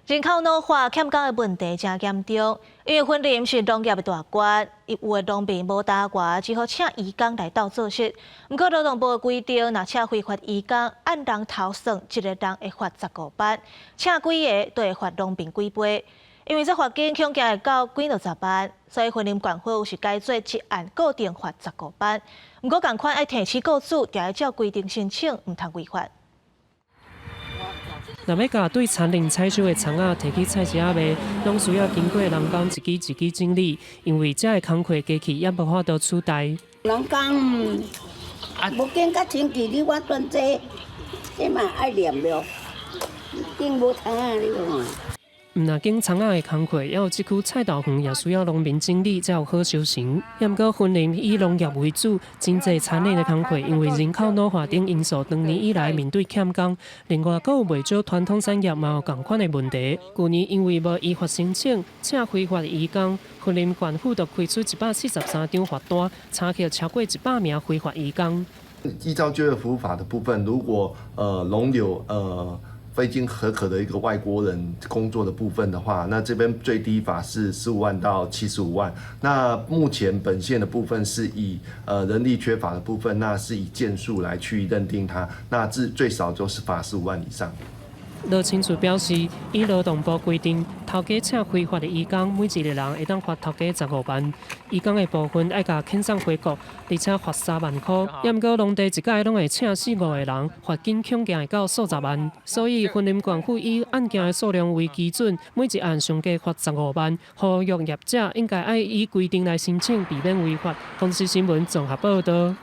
人口老化，欠工的問題誠嚴重。因為雲林是農業的大縣，有的農民無單外，只好請移工來鬥做穡。毋過勞動部的規定，若請非法移工，按人頭算，一个人會罰十五萬，請幾个就會罰農民幾倍。因為這罰金恐驚會到幾兩十萬，所以雲林縣府是改做一案固定罰十五萬。毋過仝款愛提起雇主，著愛照規定申請，毋通違法。若欲共對田裡採收的蔥仔提去菜市仔賣，攏需要經過人工一支一支整理，因為這的工課機器猶無法度取代。人工無經較清氣，你我轉這，這嘛愛念了，頂無蔥仔你看。毋若揀蔥仔的工課，猶有這區菜豆園也需要農民整理，才有好收成。毋過雲林以農業為主，真濟田裡的工課，因為人口老化等因素，長年以來面對欠工。另外，閣有袂少傳統產業嘛有仝款的問題。舊年因為無依法申請，請非法移工，雲林縣府就開出173張罰單，查獲超過100名非法移工。依照就業服務法的部分，如果容留非經核可的一個外國人工作的部分的話，那這邊最低罰是15萬到75萬。那目前本縣的部分是以人力缺乏的部分，那是以件數來去認定它，那最少就是罰十五萬以上。羅清柱表示，以勞動部規定，頭家請非法的移工，每一个人會當罰頭家十五萬。移工的部分愛共遣送回國，而且罰3萬箍。毋過農地一改攏會請四五個人，罰金恐驚會到數十萬。所以雲林縣府以案件的數量為基準，每一案上低罰十五萬。呼籲業者應該愛依規定來申請，避免違法。公視新聞綜合報導。